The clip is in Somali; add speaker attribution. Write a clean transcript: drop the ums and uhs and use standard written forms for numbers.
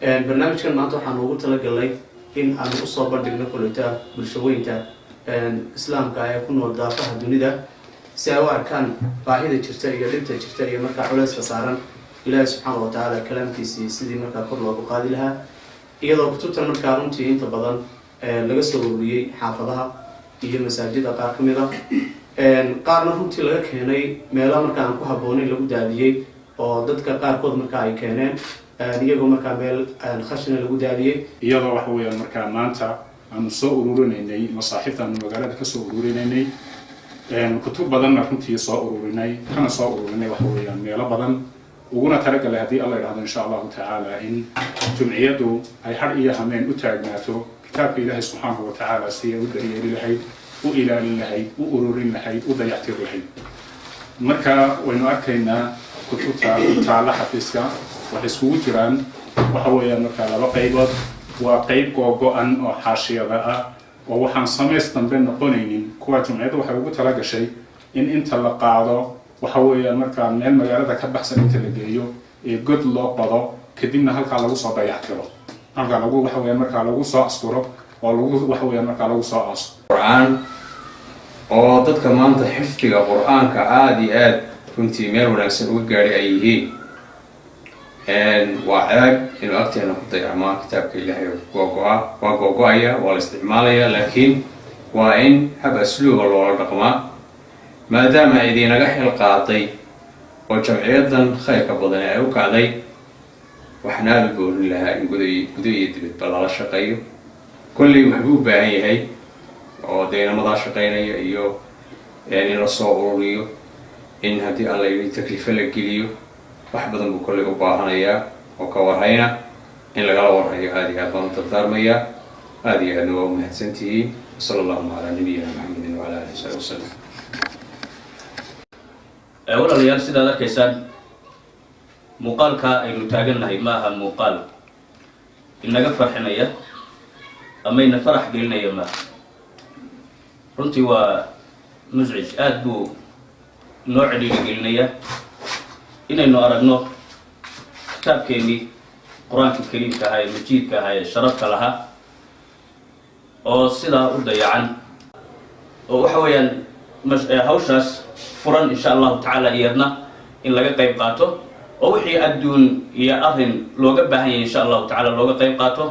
Speaker 1: Barnaamijkan maanta waxaan ugu talagalnay in aanu usoo bandhigno koleyta bulshooyinka islaamka ee ku nool daafaha dunida, si ay u arkaan baahida jirta iyo dhibta jirta iyo markaa culeyska saaran Ilaahay subxaana wa tacaala kalaamkiisii sidii markaa kor loogu qaadi lahaa, iyadoo kutubtan markaa runtii inta badan laga soo ururiyey xaafadaha iyo masaajida qaar ka mid a, qaarna runtii laga keenay meelo markaa aan ku habboonayn lagu daadiyey, oo dadka qaarkood markaa ay keeneen iyagoo markaa meel khashina lagu daadiyey.
Speaker 2: Iyadoo waxa weeyaan markaa maanta aanu soo ururinaynay masaaxiifta, aanu magaalada kasoo ururinaynay kutub badanna runtii soo ururinay, kana soo ururinay waxa weeyaan meelo badan, uguna talagalay haddii Alla idhahdo insha Allahu tacaala in jumciyaddu ay har iyo hameen u taagnaato kitaabka Ilaahay subxaanahu wa tacaala si ay u daryeeli lahayd, u ilaalin lahayd, u ururin lahayd, u dayactir lahayd. Marka waynu arkaynaa kutubta taalla xafiiska waxay iskugu jiraan waxa weeyaan markaa laba qaybood. Waa qayb googo-an oo xaashiyada ah oo waxaan samays dambe noqonaynin, kuwa jumciyaddu waxay ugu talagashay in inta la qaado waxa weeyaan markaa meel magaalada ka baxsan inta la geeyo ee god loo qodo, kadibna halkaa lagu soo dayactiro, halkaa lagu waxa weeyaan markaa lagu soo asturo oo lagu waxa weeyaan markaa lagu soo aaso.
Speaker 3: Qur-aan oo dadka maanta xifdiga Qur-aanka aada iyo aada runtii meel wanaagsan uga gaadhay ay yihiin, waa ceeb inuu agteena ku dayacmaa kitaabka Ilaahay. Waa go-a, waa googo-aya, waa la isticmaalaya, laakiin waa in hab asluuba loola dhaqmaa. Maadaama idinaga xil qaaday oo jamciyaddan khayrka badani ay u kacday, waxaan aada u boorin lahaa in gudo iyo dibadba lala shaqeeyo. Kolley waxbuu u baahan yahay oo dee inamadaa shaqaynaya iyo in lasoo ururiyo, in haddii Alla yidhi takliifo la geliyo, wax badan buu kolley u baahanayaa oo ka warhayna in lagala warhayo. Aada iyo aad baan u dardaarmayaa, aada iyo aadna waa u mahadsantihiin. Wasala allahuma calaa nabiyina Maxamedin wacala alihi wasaxbi wasalam.
Speaker 4: Walaalayaal, sidaad arkaysaan muuqaalka aynu taagannahay ma aha muuqaal inaga farxinaya ama ina farax gelinaya maaha. Runtii waa muscij, aada buu inoo cidhiiri gelinaya inaynu aragno kitaabkeennii Qur-aanka kariimka ahaa ee majiidka ahaa ee sharafka lahaa oo sidaa u dayacan. Oo waxa weeyaan hawshaas furan insha Allahu tacaala iyadna in laga qayb qaato, oo wixii adduun iyo arrin looga baahan yahay insha Allahu tacala looga qayb qaato.